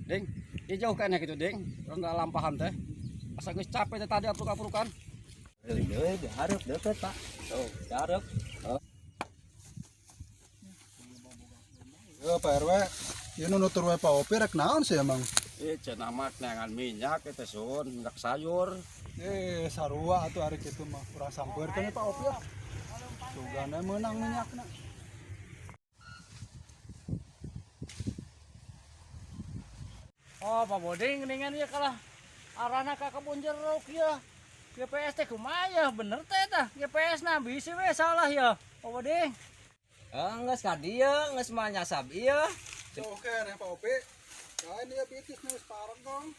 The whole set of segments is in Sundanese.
Ding, ieu jauh kan gitu, Ding. Urang da lampahan teh. Asa geus capek teh tadi apruk-aprukan. Deui dihareup deket, Pak. Tuh, dihareup. Ya, Pak RW, ieu nu nutur we Pak Opi rek naon sih emang? Eh, cenah mah neangan minyak eta, Sun, minyak sayur. Eh, sarua atuh ari kitu mah. Urang sampeurkeun we Pak Opi ah. Sugana meunang minyakna. Oh, Pak Boding geningan ieu kalah arahna ka kebun jeruk ya. GPS teh kumaha ya? Bener teh tah. GPS na bisi we salah ya. Pak Boding. Eh, geus ka dieu, geus mah nyasab ieu. Oke, nih Pak Opi. Lain dia bitis nih separang dong.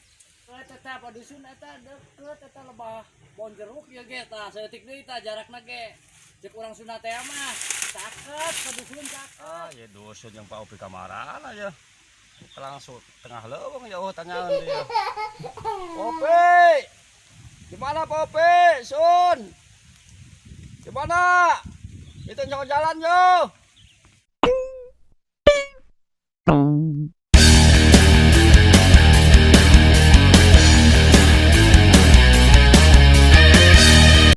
Eta teh apa dusun eta deket eta lebah bon jeruk ya ge tah saeutik deui tah jarakna ge. Cek urang Sunda teh mah caket ka dusun caket. Ah, ya dusun yang Pak Opi kamarana ya. Langsung tengah leuweung jauh tanyaan dia. Opi! Di mana Pak Opi? Sun! Di mana? Itu jalan jalan yo.